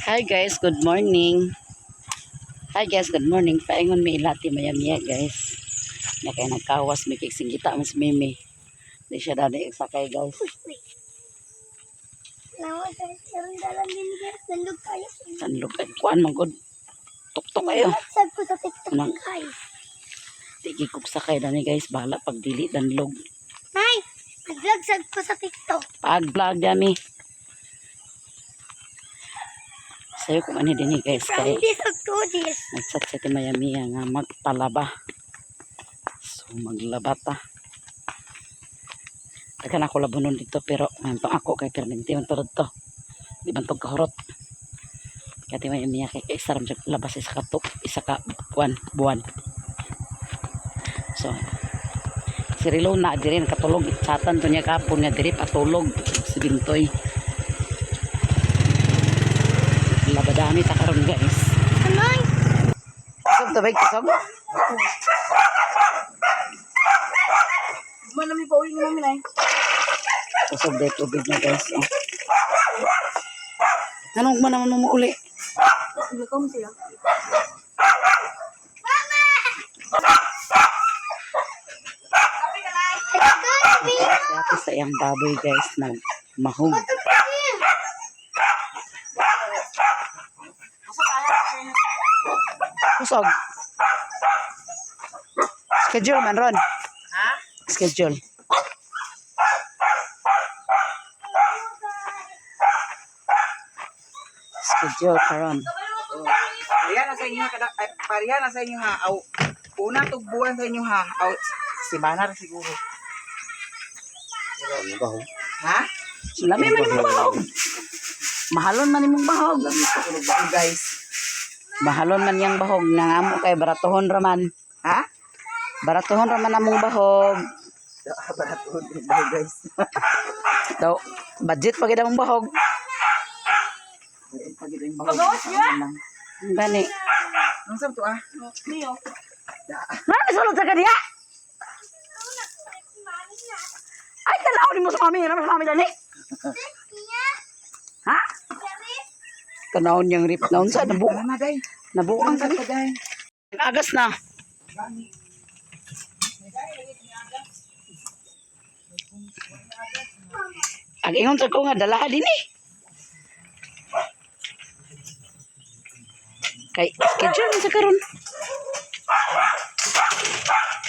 Hi guys, good morning. Hi guys, good morning. Paingon mi ilati maya miya, guys. Na kay nagkawas mi kay singgita mas mimi. Di siya dani sakay, guys. Nawa sa karon dalan din, guys. Nandog kayo. Tanlog ay kuan man gud. Tuktok kayo. Sag ko sa TikTok, Anong- guys. Di kog sakay dani, guys, bahala pag dili danlog. Nay, nag-vlog sad ko sa TikTok. Pag vlog dami. Sayo ko man dinhi, guys, From kay this of to this. nagchat sa ti maya miya nga magpalaba. So maglaba ta. Daghan ako labonon dito pero man pa ako kay permente man tulad to. Di man tog kahurot. Kaya ti maya miya kay isa ra man siya labas isa ka to, isa ka buwan, buwan. So si Rilo na diri nakatulog, chatan to niya kapon nga diri patulog si Bintoy. Labadami ta karon, guys. Anay, Kusog tubig, kusog. Manami pa uli ni Mami Nay. Kusog dahil tubig na, guys. Oh. Anong man naman mo uli? Welcome sila. Si ate sa iyang baboy, guys, na mahog. Kusog. Schedule man ron. Ha? Schedule. Schedule karon. Pareha na sa inyo ha, kada, ay, pareha na sa inyo ha. Aw, una tugbuan sa inyo ha. Aw, simana ra siguro. Ha? Lami man imong bahog. Mahalon man imong bahog. Tulog ba guys? Mahalon man yang bahog nangamo kay baratohon raman. Ha? Baratohon raman among bahog. Barat ba guys? Daw budget pa gid among bahog. Pagawas niya. Gani. Ang sa to ah? Nani sulod sa kaniya? Ay tanaw ni mo sa mami, ano sa mami dani? Ha? Tanaw niyang rip na unsa nabu Ano na day? nabuang Ang ka sa day. Agas na. Ang ingon sa ko nga dalaha din eh. Kay schedule man sa karon.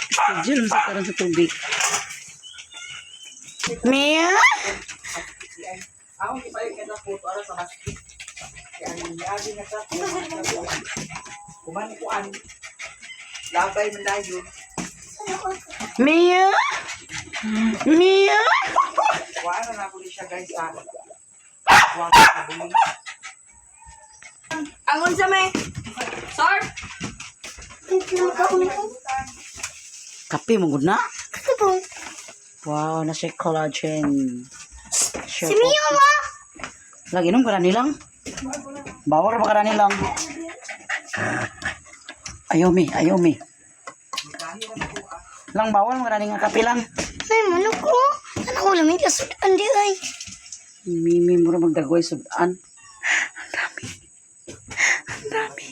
Schedule man sa karon sa tubig. Mia? Ako gipalit ka na photo ara sa basket. Kaya ang niagi na sa kuman kuan. Labay man dayon. Mia? Mia? Wala na ako ni siya, guys, ha. Wala na buling. Angon sa may. Sir? Kape mo gud na. Kapo. Wow, na siya collagen. Si Mio ma. Lagi inom ka na nilang. Bawal ba ka na nilang? Ayaw mi, ayaw mi. Lang bawal mo ka na nga kape lang. Nay, manok ko. Ano ko lamig kasudan di ay. Mimi mo rin magdagoy sudan. Ang dami. Ang dami.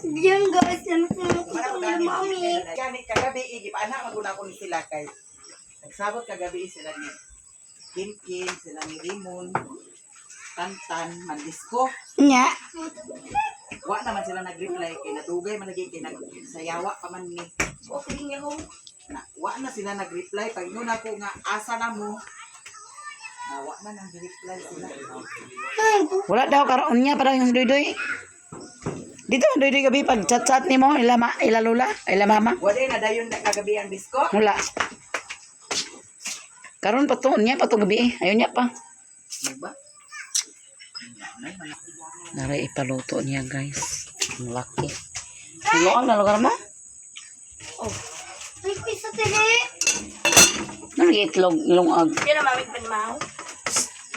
Diyan guys, ano ko nila mami. Gani kagabi igipana maguna ko ni sila kay nagsabot kagabi sila ni Kim Kim, sila ni Rimon, Tantan, Mandisco. Nya. Wa naman sila nag-reply kay nadugay man lagi kay nagsayawa pa man ni. Okay niya ho. Na, wa na sila nag-reply pag ingon ako nga asa na mo. Na wa man ang reply sila. Wala daw karoon niya para yung doy-doy. Dito ang doy-doy gabi pag chat-chat ni mo ila ma, ila lola, ila mama. Wa day na dayon na kagabi ang disco. Wala. Karon pa to, niya pa to gabi eh. Ayaw niya pa. Diba? Naray ipaluto niya, guys. Ang laki. Niloang na lugar mo? Ay ko isa tili. Ano itlog nilungag? Yan ang mamig panmaw.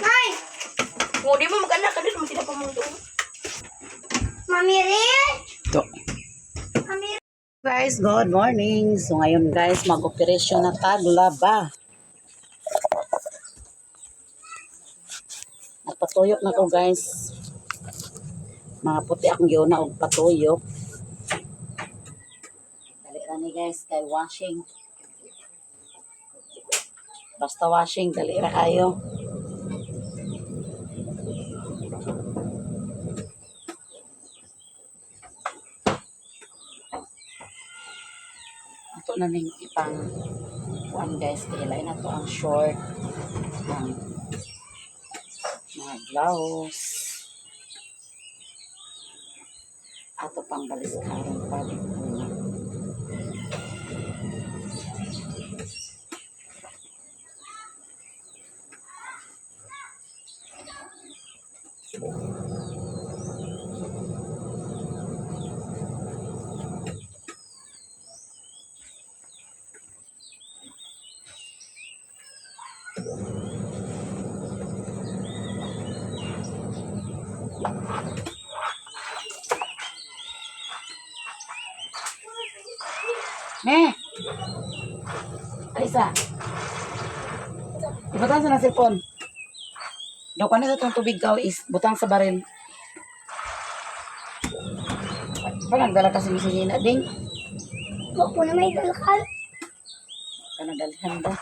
Nay, Kung di mo mag-anak, kadto mo sila pamundo. Mami Rich. To. Mami Guys, good morning. So ngayon guys, mag-operasyon na taglaba. Nagpatuyo na ko, guys. Mga puti akong giuna og patuyok. Dali ra ni guys kay washing. Basta washing, dali ra kayo. Ato na ning ipang kuan guys, kay ilain na to ang short, ang mga blouse. Ato pang baliskaron pa una. Ne! Alisa! Ibutang sa ng cellphone. Daw ka na sa itong tubig ka is butang sa baril. Parang dala kasi mi sinina ding. Wa ko na may dalakal. Kanadalhan ba?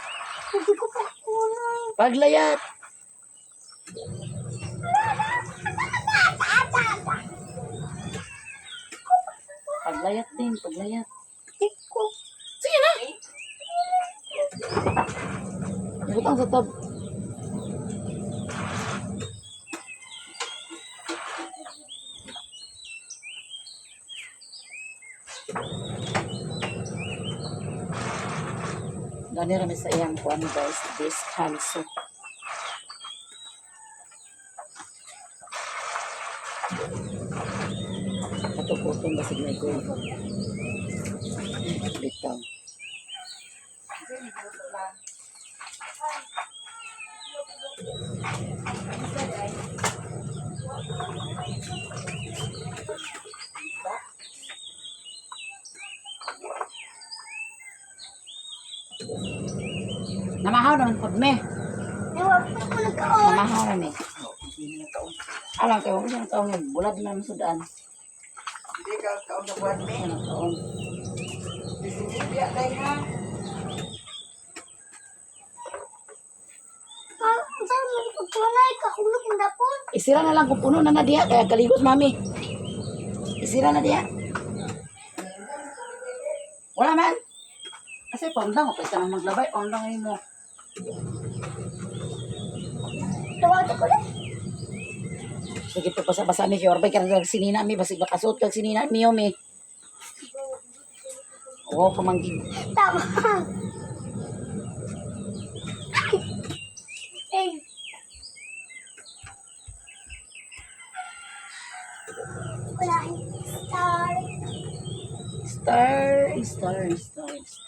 Hindi ko pa kuna. Paglayat! Paglayat din, paglayat. Hindi ko. Sige na! Ibutang sa tab. Gani rami sa iyang kuan guys, this cancer. Katuputong basig na ko. Bitaw. Namahaw naman pod me. Wa pa ko nagkaon. Namahaw na ni. Hindi na kaon. Alam kayo, huwag siya nagkaon yun. Bulad na naman sudaan. Hindi ka kaon sa buwan me. Siya nagkaon. Bisinibya day ha. Saan mo pagkunay? Kahulog mo dapon. Isira na lang kung puno na na diya. Kaya kaligos, mami. Isira na diya. Wala man. Kasi paundang ko. Pwede nang maglabay. Paundang ngayon mo. Tawag ko lang. Sige pa basa-basa mi. Kaya orbay ka sinina mi. Basig makasuot kag sinina mi. Mi. Oo, kumanggig. Tama. Ay. Wala star. Star, star, star, star.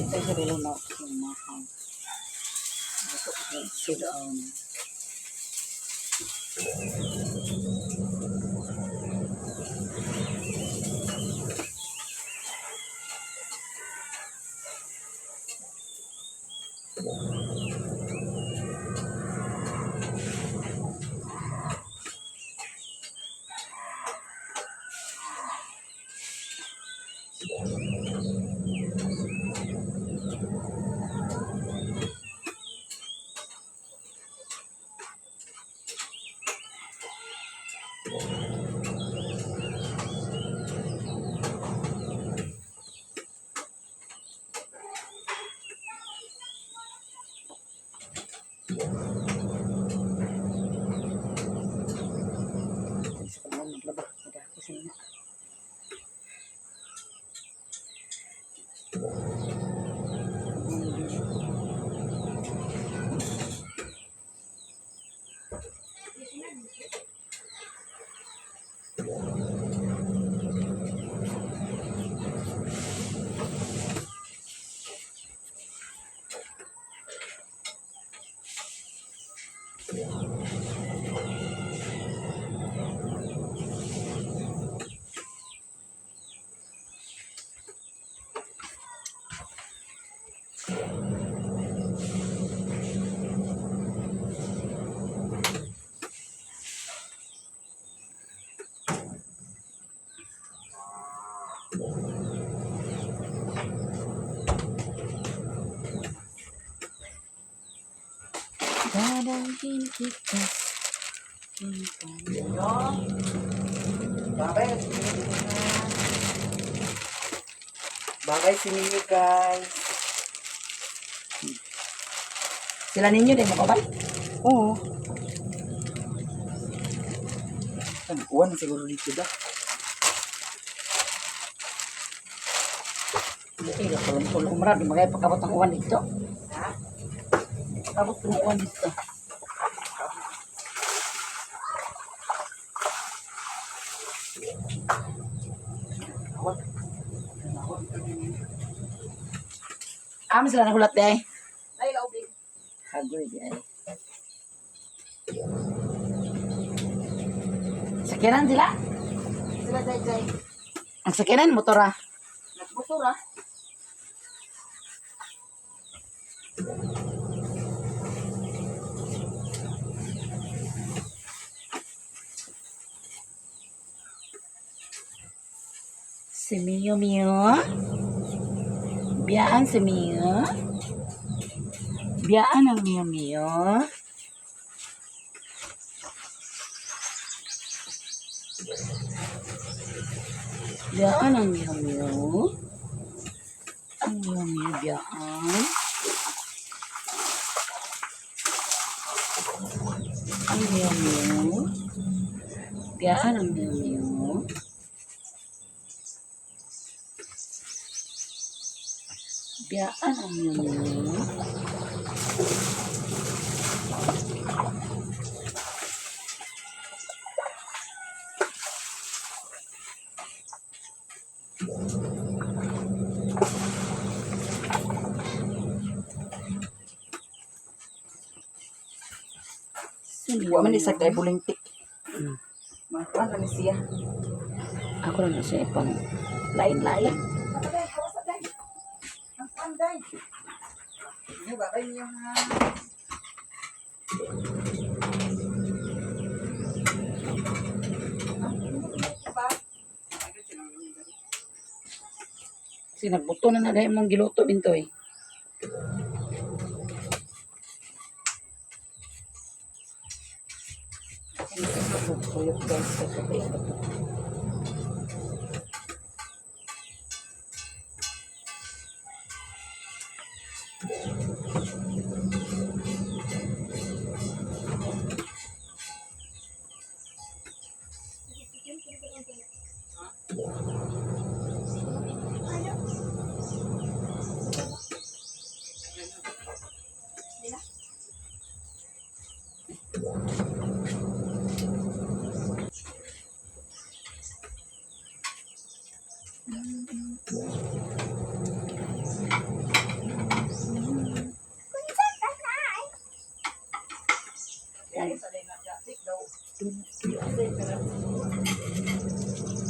Ito sa dulo na kinakaw. Ito sila um. Sa kanon maglaba. Madako sila. Dadalhin kita. No? Babay. Babay si ninyo, guys. Sila ninyo din mo ba? Oo. Uwan siguro dito da. Hindi ka tulong-tulong mara, di magay pagkabot ang uwan dito. Ha? Pagkabot ang uwan dito. Amo sila nahulat day. Ay, laubi. Hagoy di ay. Sakyanan sila? Sila, Jai Jai. Ang sakyanan motor ah. Nagmotor ah. Si Mio Mio. Biyaan si Mio. Biyaan ang Mio Mio. Biyaan ang Mio Mio. Ang Mio Mio biyaan. Ang Mio Mio. Biyaan ang Mio Mio. Biyaan ang Mio Mio. Si Mio Wa man Mio. isa kay bulintik. Mm. Makuha na ni siya. Ako lang na siya ipang lain-lain. Day, hawas na, day. Ang kuan, day. Niyo, babay niyo, ha. Kasi nagbuto na na dahil mong giluto bintoy. Suyok guys, sa kape.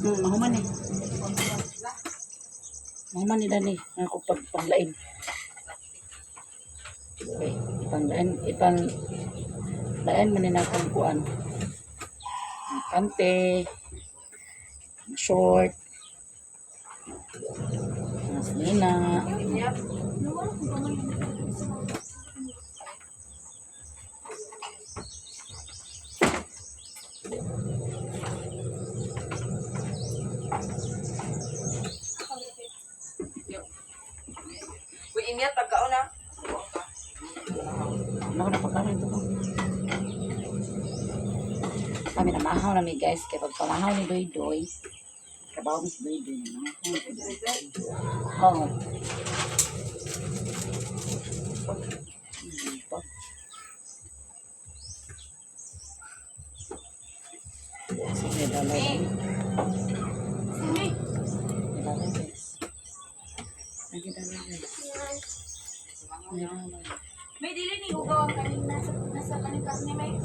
Mahuman eh. Mahuman ni Dani. Ako pag panglain. Okay, ipanglain, ipang lain man ni akong kuan. Ang Kante, ang short, ang snina. Uy, imya, pagkaon na. Ano ko na pagkain ito? Kami namahaw na mi guys. Kaya pag pamahaw ni Doy Doy, trabaho mi si Doy Doy. Namahaw ni Doy Doy. Oh. Sige, dalay. Dalay, guys. Lagi dalay, guys. Dalay. May dili ni ugaw ang kaning nasa kaning karne may.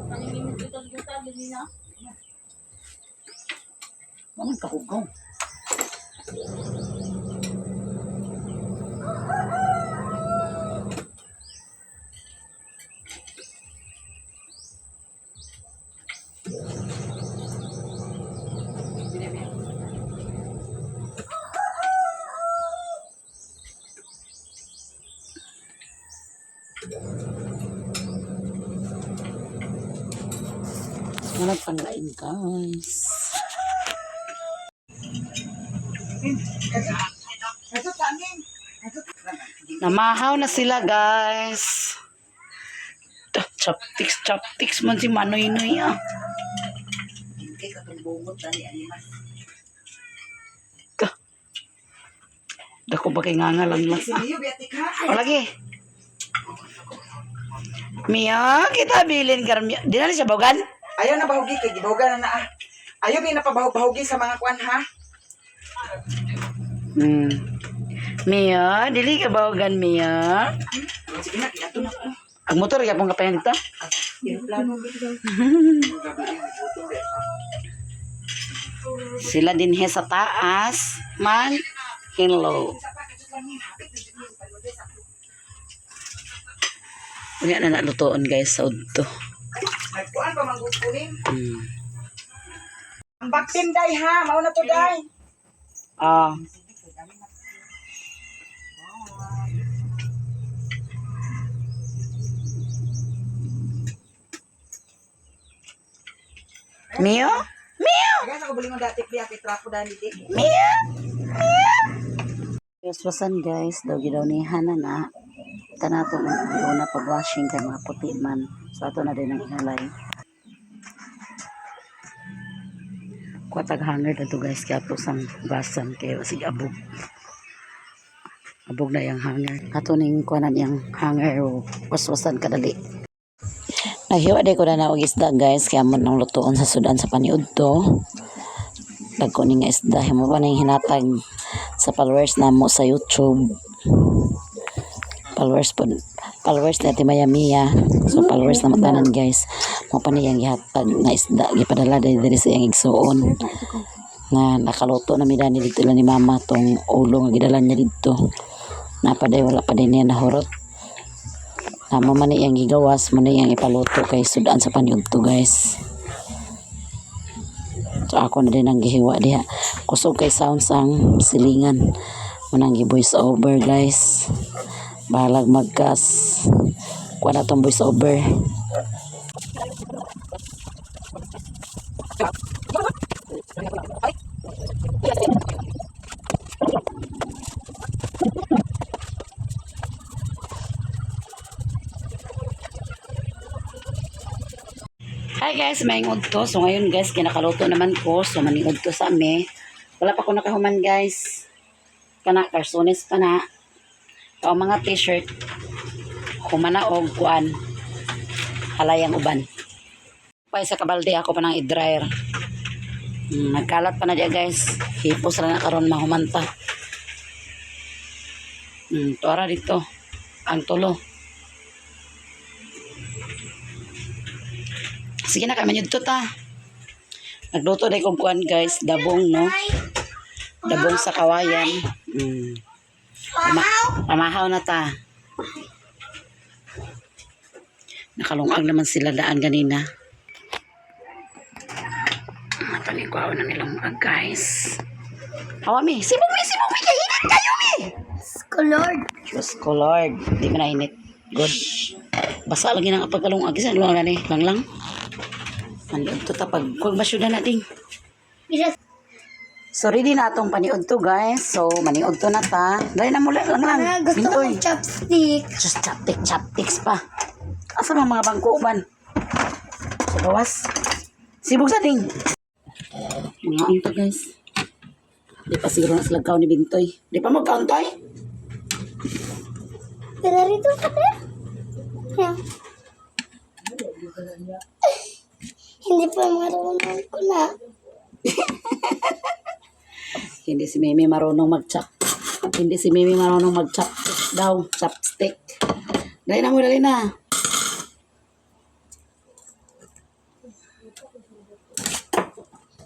Kaning imong gutag-gutag dili na. Walang kahugaw. Walang panglain, guys. Kasot sa amin. Kasot. Namahaw na sila, guys. Chopsticks, chopsticks man si Manoy Noy, ah. Hindi ka itong bungot dali animas. Ka. Dako ba kay nga lang mas. Si Leo, biyatik ha. O lagi. Mia, kita bilin karon Mia. Di na ni siya bawgan? Ayaw na bahugi kay gibahugan na na ah. Ayaw bi na pabahog-bahugi sa mga kuan ha. Mia, dili ka bawgan, Mia. Sige na, kiato na ko. Ang motor gyapon ka pa dito. Plano. Sila din he sa taas. Man, hello. Unya na nalutoon guys sa udto. Nagkuan pa manggupunin. Ang baktin day ha, mao na to day. Ah. Mio? Mio! Kaya sa kabulingon dati biya kay trapo dani di. Mia! Mia! Yoswasan guys, daw gidaw ni Hana na kanato una pag washing kay mga puti man. So ato na din ang ihalay. Kuwatag hanger na to guys kaya ato sang basan kay wasig abog. Abog na yung hanger. Ato ning kuanan yung hanger o waswasan kadali. Naghiwa day ko na og isda guys kaya mo nang lutoon sa sudan sa paniud to. Dagko ni nga isda himo pa ning hinatag sa followers namo sa YouTube. Followers po followers ni Ate Maya Mia. So followers na matanan guys. Mo pa niyang gihatag na isda gipadala diri diri sa iyang igsuon nga nakaluto na mi dani dito lang ni mama tong ulo nga gidala niya didto. Napaday wala pa din niya nahurot. Namo man iyang gigawas, man iyang ipaluto kay sudan sa paniudto guys. So ako na din ang gihiwa diha. Kusog kay sounds ang silingan. Munang gi-voice over guys. Bahalag magkas. Kuha na tong voice over. Hi guys, may to. So ngayon guys, kinakaluto naman ko. So maningod to sa ame. Wala pa ko nakahuman guys. Kana, karsones pa na. O mga t-shirt. Humana og kuan. Halayang uban. Pa sa kabalde ako pa ng i-dryer. Nagkalat pa na diya guys. Hipos ra na karon mahumanta. Tuara dito. Ang tulo. Sige na, kay manyud to ta. Nagluto na kong kuan guys, dabong no. Dabong sa kawayan. Pamahaw na ta. Nakalungag naman sila daan ganina. Napanigwaw na nilungag guys. Hawa mi, sibong mi, sibong mi, kahinit kayo mi! Lord. Diyos ko Lord, di mo nainit. Good. Basa lagi nang pagkalungag. Isa lang na ni, lang lang. Maniod to ta pag kung basyuda na ding. Bisa So ready na atong paniod to guys. So maniod to na ta. Dali na mula lang lang. Ah, gusto ko Mintoy. ng chopstick. Just chaptik chaptiks pa. Asa mga mga bangko uban? Sa gawas. Sibog sa ding. Mga unta guys. Di pa siguro na sila kaon ni Bintoy. Di pa mo kaon, Toy? Ganarito ka na. Yeah. Hindi pa marunong ko na. Hindi si Mimi marunong mag-chop. Hindi si Mimi marunong mag-chop daw. Chopstick. Dali na mo, dali na.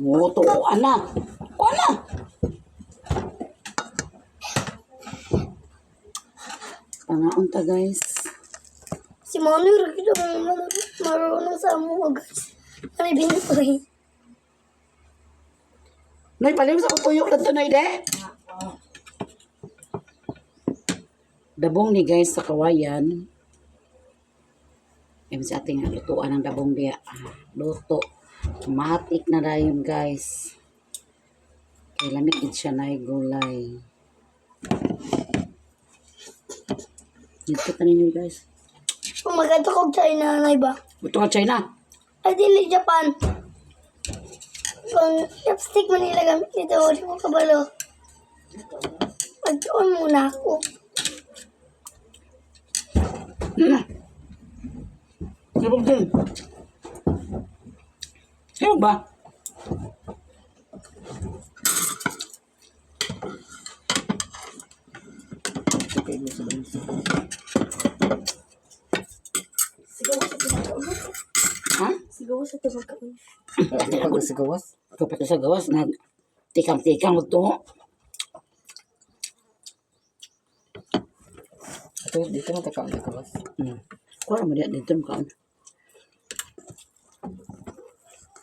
Oo, tuuan na. Kuha na. Pangaon ta, guys. Si Mami rin marunong sa mga guys. Ano bintoy? Noy, palim sa kutuyok na to, Noy, de. Dabong ni guys sa kawayan. Yan sa ating lutuan ng dabong diya. Ah, luto. Matik na dayon guys. Kay lamig gid siya na gulay. Dito pa ninyo guys. Maganda ko China na iba. Buto ka China. Ay, dili Japan. Kung chopstick man nila gamit nito, wala ko kabalo. Mag-on muna ako. Sabog din. Sabog ba? Sigaw sa timagkaon. Ha? Sigaw sa timagkaon. Ako sa gawas. Ikaw pa to sa gawas na tikang-tikang mo to. Ito, dito mo takaon sa gawas. Kuha mo diya dito mo kaon.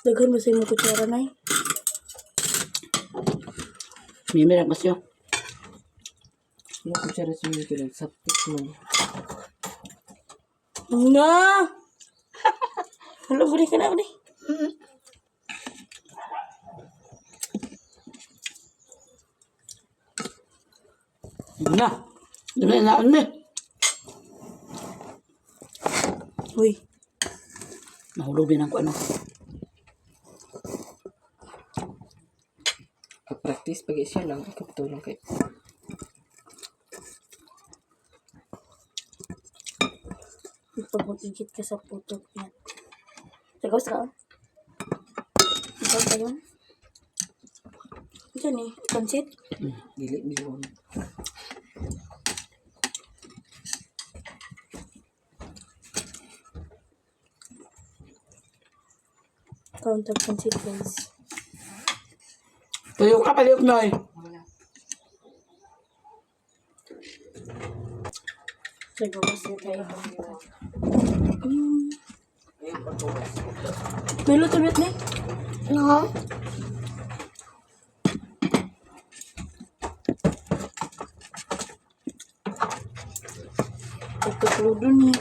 Daghan mo sa imong kutsara, Nay. Mimi ra pasyo. Mo kutsara sa mga kilo. Saptik mo. Na! Hala, buri ka na, buri. Na. Dili na ni. Uy, Nahulog din ang kuno. Pag-practice, pag siya lang, ikaw tulong kay. pag mag-igit ka sa putok niya. Sigaw sa kaon. Ikaw pa yun? Diyan eh, pansit. Dili, bihon. Counter pansit, guys. Tuyo ka paliyok noy. Sigaw sa tayo. Milo, tulot ni. No? Pagkatulog ni.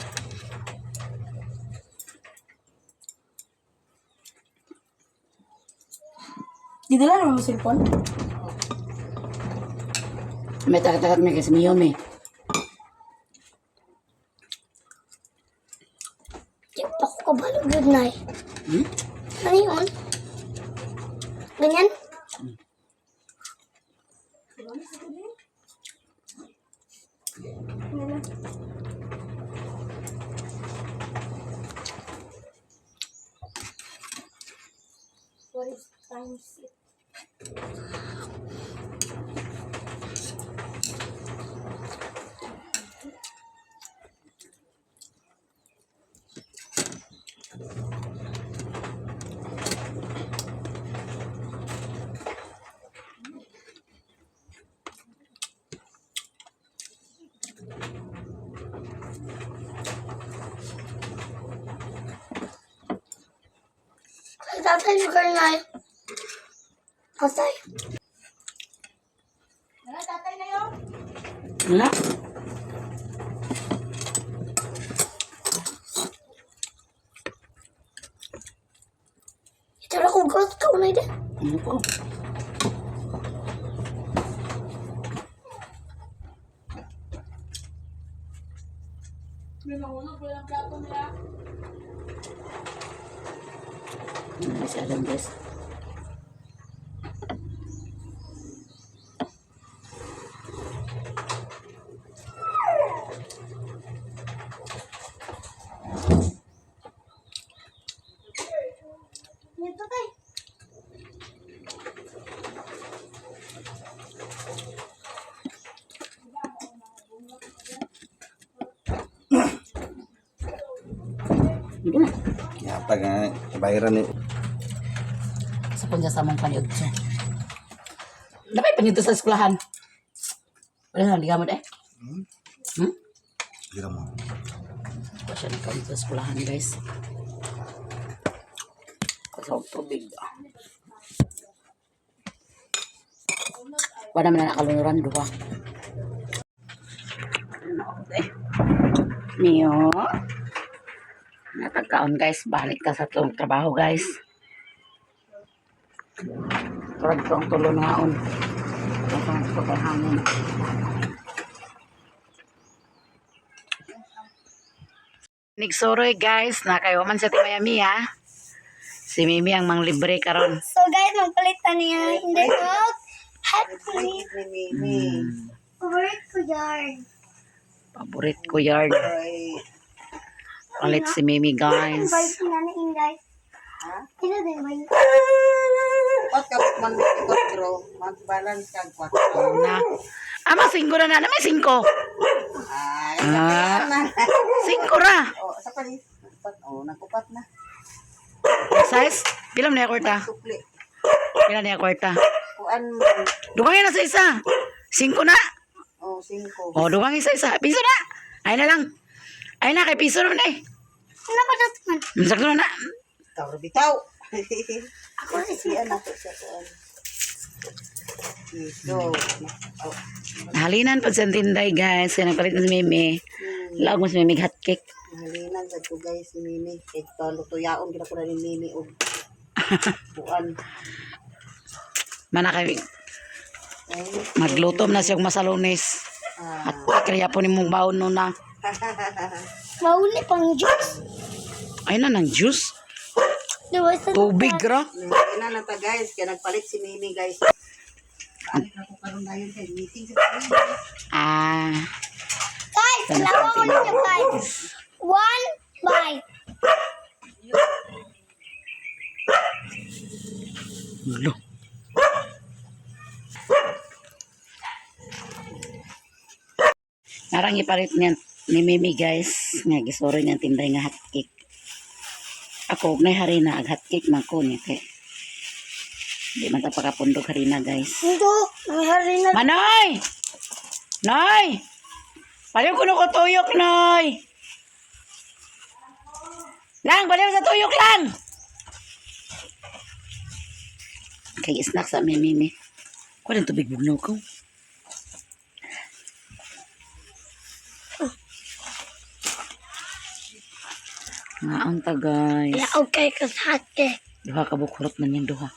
Didala naman mo cellphone? May takat-takat may kasi miyo mi. Di pa ako kabalo. Good night. Hmm? Ano yun? Ganyan? What is times it? Tatay, sugar na. Tatay. Wala. Ito na kung ghost ka unay din. Ano ko? May mahulog, walang plato nila. Ano si Adam guys? Hatag nga bayaran ni. Sa punya sa mong paniudto. Dapat paniudto sa eskwelahan. Wala na, ligamot eh. Hmm? Dira mo. Wala siya nagkaon sa eskwelahan, guys. Kasi tubig. Wala naman na nakalunuran, duha. Ano eh. Niyo. Natagkaon, guys. Balik ka sa tong trabaho, guys. Turag ko ang tulo ngaon. Ito ang kay hangin. Nigsuroy guys, na kayo man sa Miami ha. Si Mimi ang manglibre karon. So guys, magpalit na niya. Hindi ko. Happy. Ni Mimi. Favorite ko yarn. Paborit ko yard. Ay, Palit si Mimi guys. Invite si Nana Inday. Sino din ba yun? Upat ka man kwatro, mag-balance ka kwatro. Na. Ah, mas singko na na. May singko. Ay, Ah. na. Singko ra. Oh, sa pali. Upat, oh, nagkupat na. Size? Pila man niya kwarta? Sukli. Pila niya kwarta? Kuan man. Dugang na sa isa. Singko na. Oh, singko. O, dugang isa isa. Piso na. Ay na lang. Ay na, kay piso naman eh. Ano ba ito man? Sakto na na. Bitaw, bitaw. Ako si Si anak ko siya kuan. Piso. Oh, Halinan pa sa tinday guys. Kaya nagpalit na si Mimi. Laog mo si Mimi hot cake. Mahalinan sad ko guys si Mimi. Kay palutuyaon gid ako na ni Mimi og kuan. Mana kay Ay, maglutom na siya og masalunes. ah. At kaya po ni mong baon no na. Mauli pang juice. Ay na ng juice. Diba sa Tubig ra. Ina na ta guys, kaya nagpalit si Mimi guys. Balik na ko karon dayon kay meeting sa Mimi. Ah, Guys, lawa ko ninyo guys. One bite. lo. Narang ipalit niya ni Mimi guys, nga gisuro niya tinday nga hot cake. Ako og nay harina ag hot cake man ko niya kay. Di man ta pakapundog harina guys. Ito, nangyari na. Manoy! Noy! Baliw ko ko tuyok, Noy! Lang, baliw sa tuyok lang! Kay snack sa mi, Mimi. Kuha rin tubig bugnaw ko. Ngaon ta, guys. Laog kay ka sa hot cake. Duha ka bukurot man yung duha.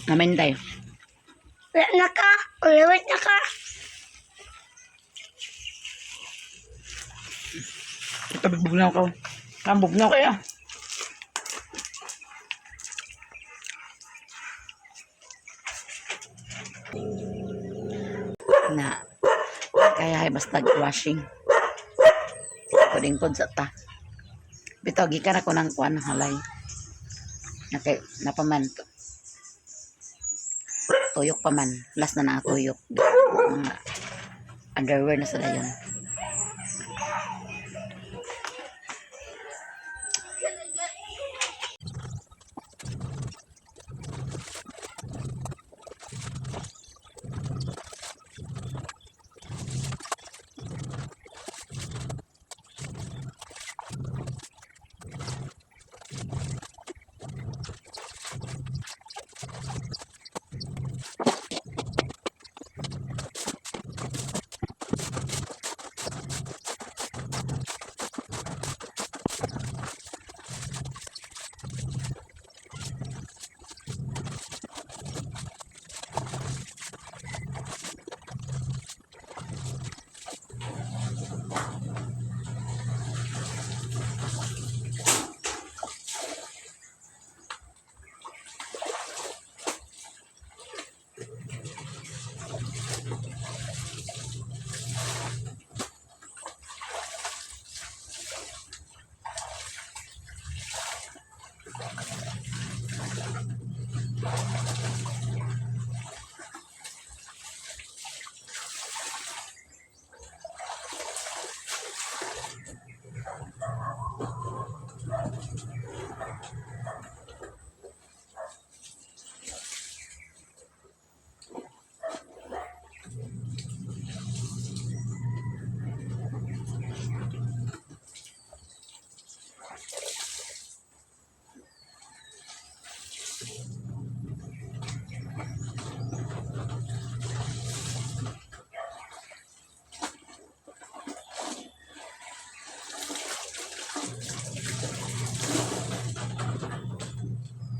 Namin tayo. Wala na ka. Uliwit na ka. Ito, bugnaw ka. Ang bugnaw kayo. Na, kaya ay basta washing. Pwedeng sa ta. Bitaw, gikan ako ng kuan halay. Na kay, napaman to. Tuyok pa man. Last na na ang tuyok. Mga underwear na sa dayon.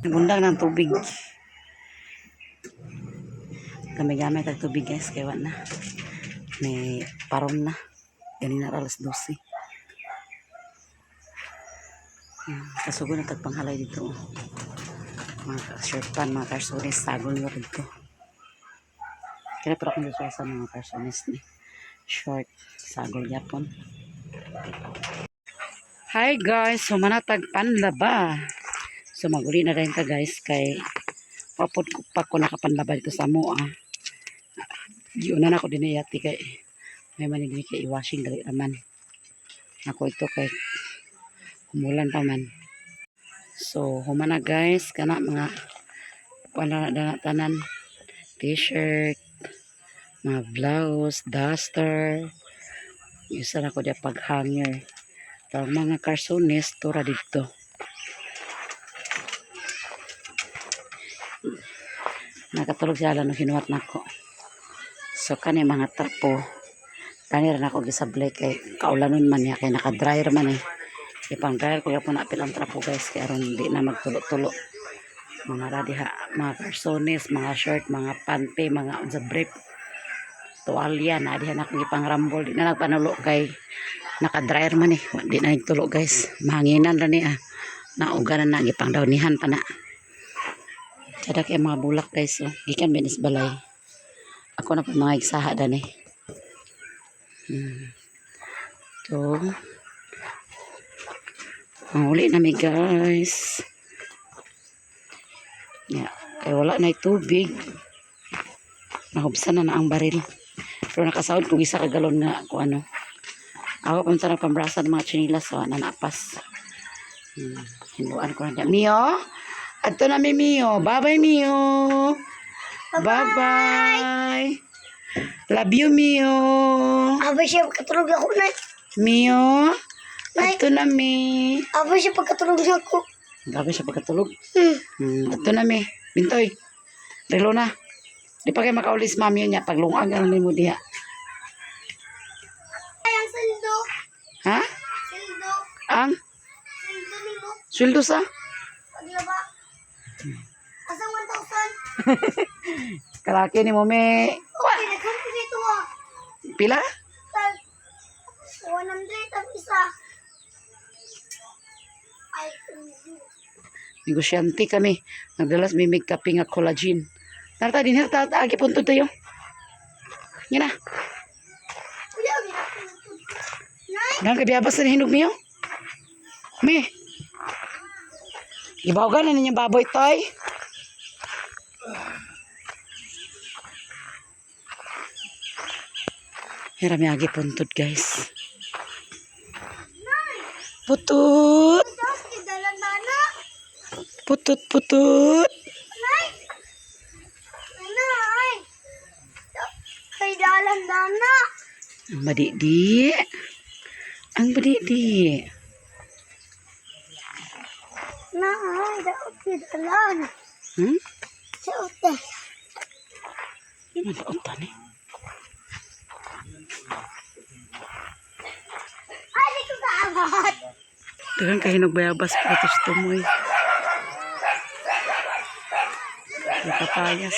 Nagundang ng tubig. Gamay-gamay tag tubig guys, kay wa na. May parom na. Ganina ra alas 12. Kasugo na tag panghalay dito. Oh. Mga shirt pan, mga karsones, sagol na dito. Kaya pero akong sa mga karsones ni. Short, sagol yapon. Hi guys, sumanatag panlaba. So maguli na rin ka guys kay papod ko pa ko nakapanlaba dito sa mo ah. Giuna na ako din yati kay may manig ni kay i-washing dali raman. Ako ito kay umulan pa man. So humana guys kana mga wala na tanan t-shirt, mga blouse, duster. Isa na ko diya pag-hanger. Pero mga karsones tura dito. Nakatulog siya no hinuwat nako. So kani mga trapo kani ra nako gisablay kay kaulanon man niya kay naka-dryer man eh. Ipang dryer ko gyapon apil ang trapo guys kay aron di na magtulo-tulo. Mga radiha, mga karsones, mga shirt, mga panty, mga unsa brief, tuwalya na diha na akong ipangrambol di na nagpanulo kay naka-dryer man eh. Di na nagtulo guys. Mahanginan ra ni ah. Nauga na na gipangdawnihan pa na. Sada kay mga bulak guys oh. Gikan binis balay. Ako na pa mga igsaha dani. To. Ang uli na mi guys. Yeah. Kay wala na tubig. Nahubsan na na ang baril. Pero nakasahod kung isa ka galon nga kung ano. Ako punta na pambrasa ng mga chinilas so nanapas. Hinluan ko na niya. Mio? Adto na mi Mio. Bye-bye Mio. Bye-bye. Love you Mio. Abay siya pagkatulog ako na. Mio. Adto na mi. Abay siya pagkatulog ako. Grabe siya pagkatulog. Adto na mi. Bintoy. Relo na. Di pa kayo makaulis mami niya. Paglungan ka na mo diha. Ay, ang sweldo. Ha? Sweldo. Ang Sweldo nimo. sweldo sa? Paglaba. Asang 1,000? Kalaki ni mo mi. Okay, nagkaroon ko dito ah. Pila? Tag 100 ang isa. Ay, Negosyante kami. Nagdalas may may kape nga collagen. Narta din herta agi punto tayo. Yan na. kuya, Nay, Nang kabiyabas na hinog miyo. Mi. Ibaw na ninyong baboy toy. Hirami agi puntod guys. Putut, tapos kidala nana. putut, putut. Nay! Nanay! Kay dalan nana. Ang madidi. Ang madidi. Nay, daot kidalan. Daot eh. Yung madaot ni. Ay, di ko kaabot. Dagan kahinog bayabas pratos tumoy. May papayas.